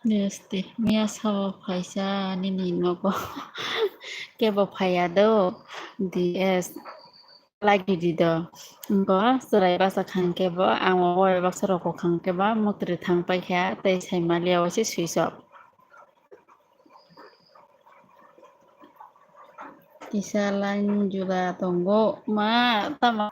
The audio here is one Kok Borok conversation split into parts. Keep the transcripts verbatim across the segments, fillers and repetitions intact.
Yes, di. Miya sao phaisa nini nogo. Kebo phaiya do. D S. Like di do. Ngo chwrai basa khang kebo. Ang o wai baksa rok khang kebo. Mukri thang paikha. Tei sai maliya o se switch off. Kisa line juga tongo. Ma, tama.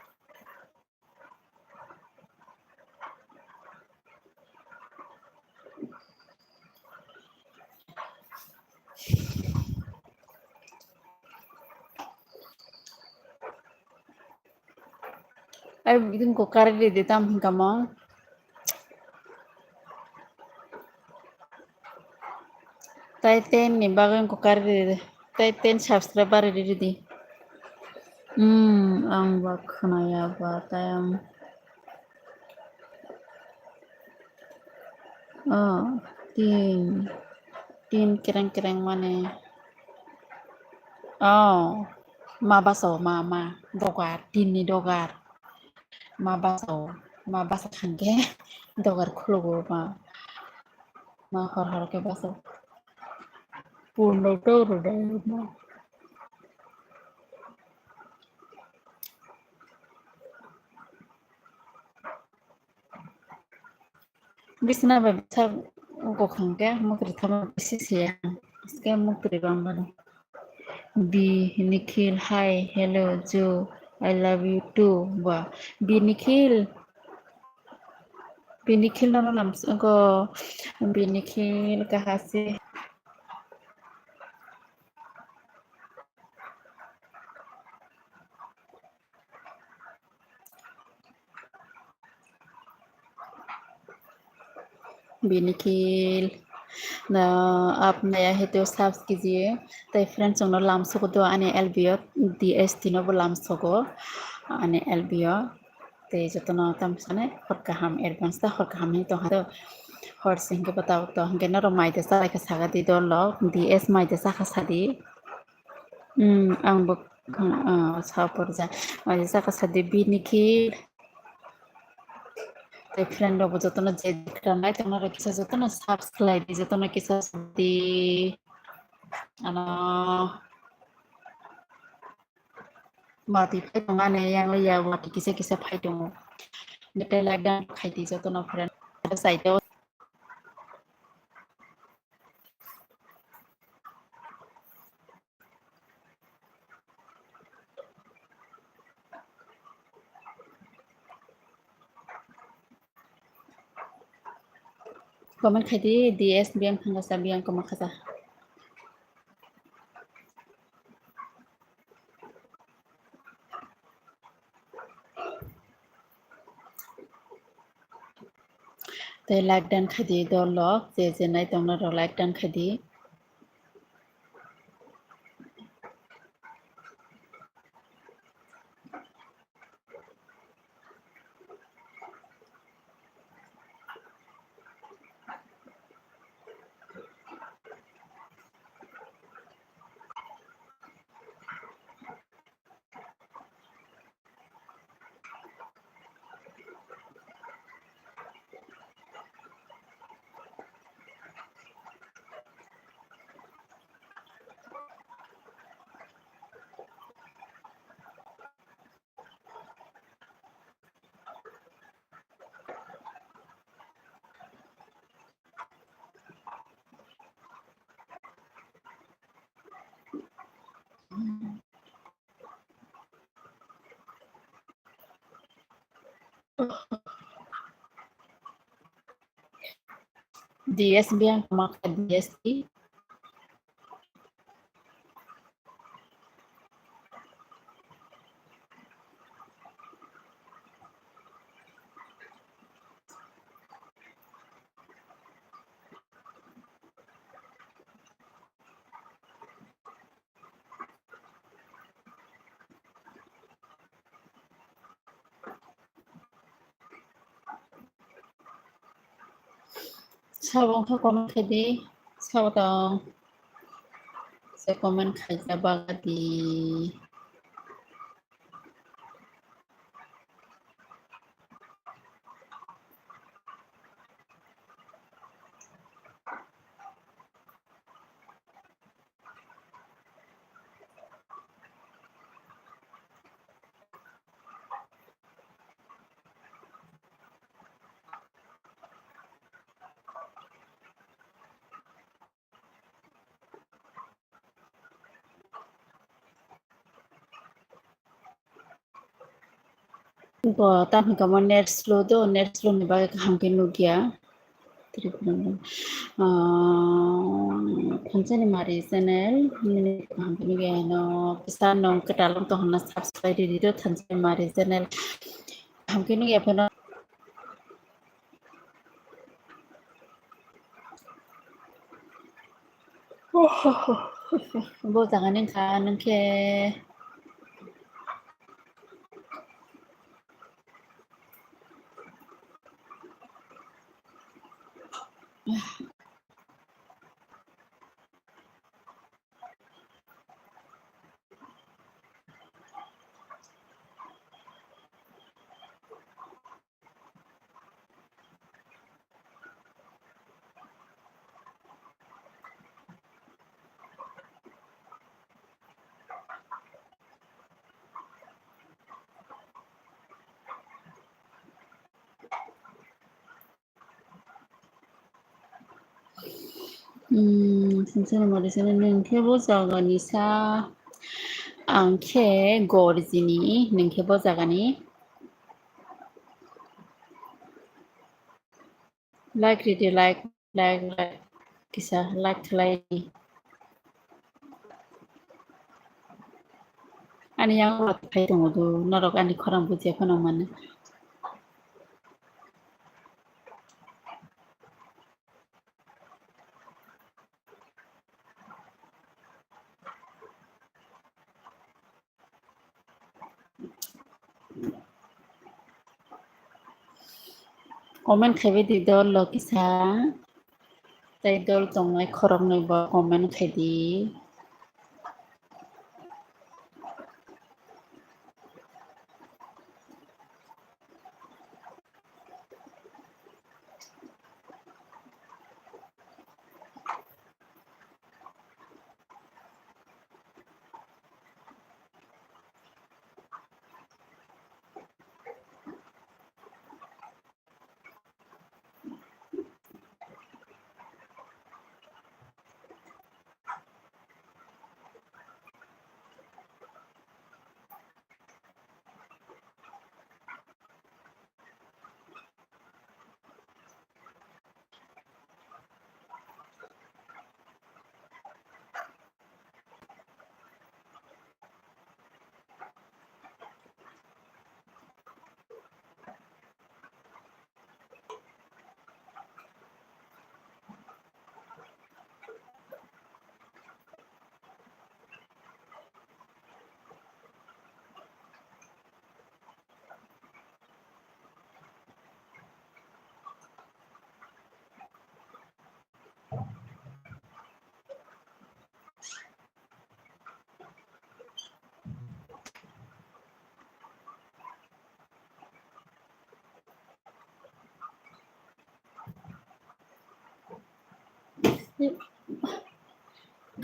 Ai, bidin ko kari de tam hingka mo. Tai ten ni bagwi ko kari de. Tai ten subscriber de de. Hmm, ang ba khwnaya ba tai ang. Oh, tin. Tin kereng kereng mane. Oh, ma baso, ma, ma. Dogar, tin ni dogar. Ma baso, ma basa khangke. Dogar khulugo ma. Ma hor hor ke baso. Purno to rudai ma. Bisna bai bwsa gokhang khe mukri thangma bisi se ang. Aske mukri bang mani. Bi Nikhil, hi, hello, Joe, I love you too. Ba, Bi Nikhil. Bi Nikhil no lam go. Bi Nikhil kahase. Bi Nikhil, na, aap naya hai to subs kijiye. Tai friends, chwngno lamsogo do ani L B o, D S T no bo lamsogo ani L B o. Tei jotono tamo sane hor kaham advance ta hor kaham hinwi tongha do. Hor se hinkhe bo tabuk to hinkhe norok mai de chalaikha saga di dol rok, D S mai de chakha sadi. Hmm, ang bo, ah, sa porja. Mai de chakha sadi Bi Nikhil. Tei friend rok bo jotono je khwna nai tongna rok kisa jotono subs khlai di, jotono kisa sadi. Ano. Watwi phai tongo ani yang ya watwi kisa kisa phai tongo. Nete like dan khai di jotono friend. Saito. Comment khai di, D S biyang thangkasa, biyang kwma khasa. Tei like dan khai di dol rok, je je nai tongna rok like dan khai di. D S biyang kwma kha D S T. Sabo wngkha comment khai di, sabo tong. Se comment khaijak bagadi. Bo tamo kamo net slow do, net slow ni bagwi kaham khe nukya. Tripura, ah, Thanchani Mari channel, nini kaham khe nukya no, kisa nong kwtal wng tong hwnna subscribe ridi do Thanchani Mari channel. Kaham khe nukya phano. Bo jaga ni wngkha nung khe. Hmm, Thanchani Mari channel, nung khe bo jaga ni sa, ang khe Gorjini, nung khe bo jaga ni. Like ridi, like, like, like, kisa like khlai. Ani yang phai tongo do, norok ani khorang bujiya phano mano. Comment khaibai di dol lo kisa. Tei dol tongnai khoroknwi bo comment khai di.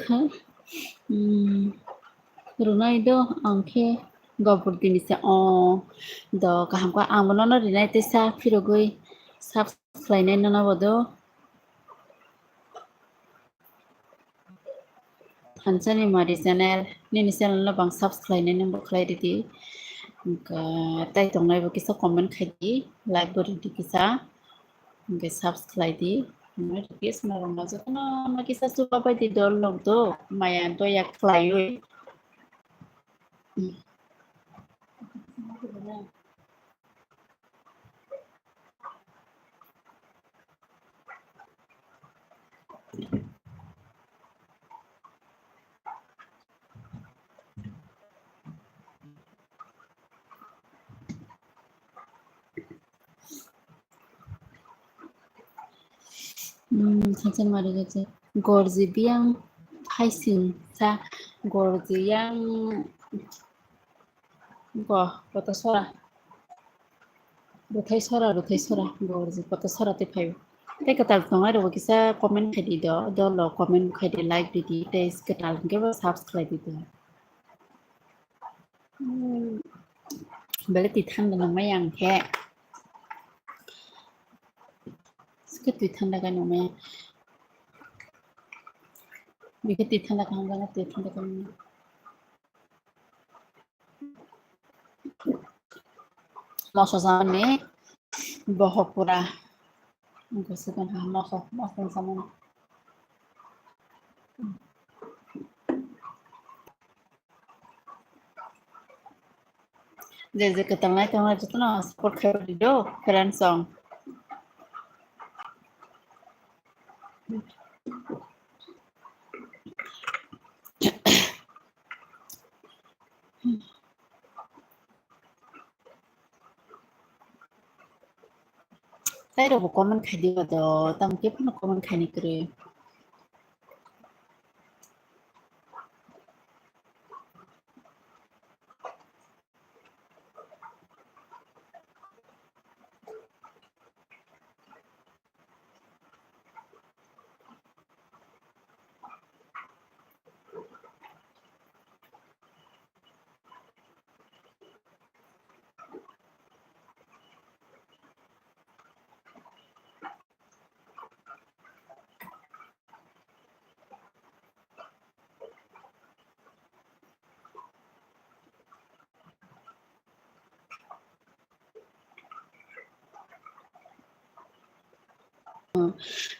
Kha, hmm, rwnai do ang khe gobor dini se o do kaham kha ang bo nono rinai tei sa phirogwi subscribe khlainai nono bo do. Thanchani Mari channel, nini channel no bang subscribe nai nang bo khlai ridi. Wngkha tai tongnai bo kisa comment khai di, like bo ridi kisa. Wngkha subscribe di. Request no rwngno jotono no kisa chubabai di dol log do. Maya doya khlaiwi. Hmm, Thanchani Mari gate. Gorji biyang haising sa gorji yang. Bo, poto sora. Ruthai sora, ruthai sora. Gorji poto sora te phaio. Tei kwtal tongnai rok kisa comment khai di do. Dol lo comment khai di, like di di. Tei kwtal hwnkhe bo subscribe di do. Hmm. Belai twi thanda nangmai ang khe. Sikhe twi thanda khe nangmai. Bikhe twi thanda khe nangmai, twi thanda khe nangmai. Moso samani bohok pura. Gosi kan ha moso, moso samani. Je je kwtal nai tongnai jotono support khairok di do, friends song. Tai rok comment khai di ba do, tamo khe phano comment khai ni kwrwi.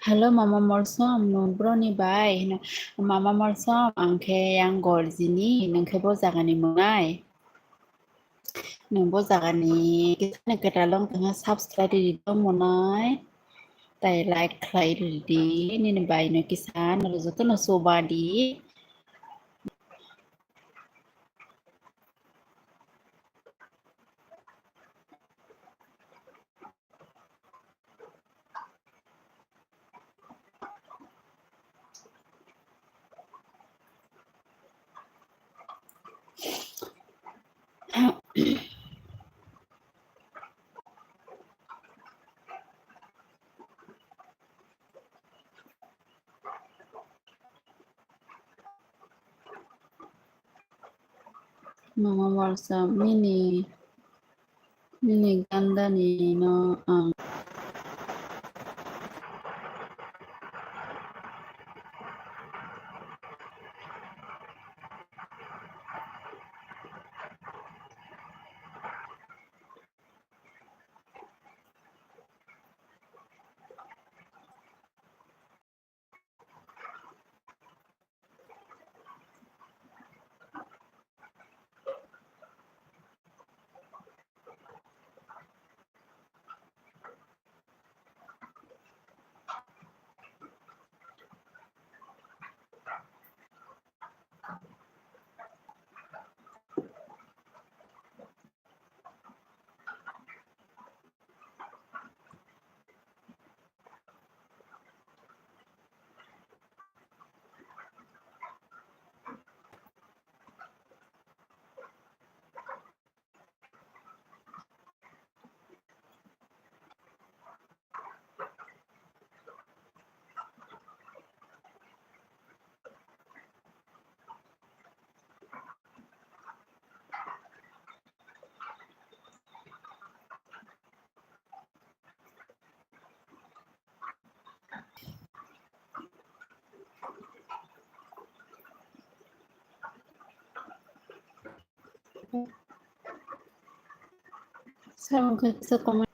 Hello, Mama Molsom, nwng broni bai? Hino, Mama Molsom, ang khe yang Gorjini, nwng khe bo jagani mwnai? Nwng bo jagani kisani kwtal wng tongkha, subscribe ridi tong mwnai, tai like khlai ridi, nini bai no kisa, nolo joto no chuba di. Mama Molsom, nini, nini gandani no ang. Sir, ang kaisa comment